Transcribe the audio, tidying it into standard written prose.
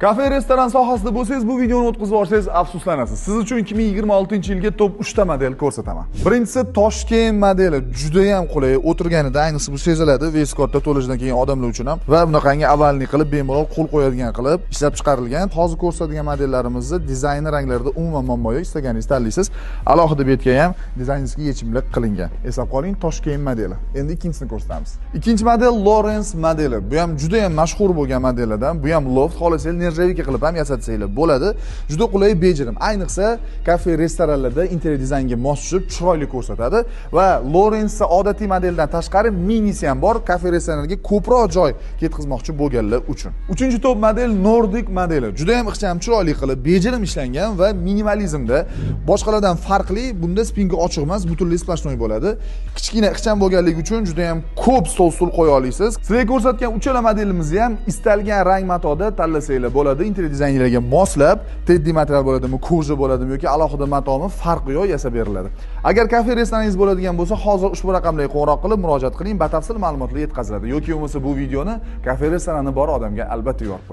Kafe, restoran sohasida bo'lsangiz, bu videoni o'tkazib yuborsangiz, afsuslanasiz. Siz uchun 2026-yilga top 3 ta model ko'rsataman. Birinchisi Toshkent modeli, juda ham qulay, o'tirganida ayniqsa bu seziladi, вес katta to'lashidan keyin odamlar uchun ham va bunaqangi овальный qilib, bemalol qo'l qo'yadigan qilib ishlab chiqarilgan. Hozir ko'rsatadigan modellarimizni dizayni, ranglarida umuman muammo yo'q, istaganingizni tanlaysiz. Alohida bu yerga ham дизайнерский yechimlar qilingan. Eslab qoling, Toshkent modeli. Endi ikkinchisini ko'rsatamiz. Ikkinchi model Lawrence modeli. Bu ham juda ham mashhur bo'lgan modellardan. Bu ham loft, xohlasangiz нержавейка qilib ham yasatsanglar bo'ladi. Juda qulay, bejirim. Ayniqsa kafe, restoranlarda interyer dizaynga mos tushib, chiroyli ko'rsatadi va Lawrence odatiy modeldan tashqari minisi ham bor, kafe, restoranlarga ko'proq joy ketkazmoqchi bo'lganlar uchun. Uchinchi top model Nordic modeli. Juda ham ixcham, chiroyli qilib, bejirim ishlangan va minimalizmda boshqalardan farqli. Bunda спинка ochiq emas, butunlay сплошной bo'ladi. Kichkina, ixcham bo'lganligi uchun juda ham ko'p stol, stul qo'ya olasiz. Sizlarga ko'rsatgan uchala modelimizni ham istalgan rang matoda tanlasanglar bo'ladi. Interyer dizaynlarga moslab, teddy material bo'ladimi, кожа bo'ladimi yoki alohida matomi, farqi yo'q, yasab beriladi. Agar kafe, restoraningiz bo'ladigan bo'lsa, hozir ushbu raqamlarga qo'ng'iroq qilib murojaat qiling, batafsil ma'lumotlar yetkaziladi yoki bo'lmasa bu videoni kafe, restorani bor odamga albatta yuborib qo'ying.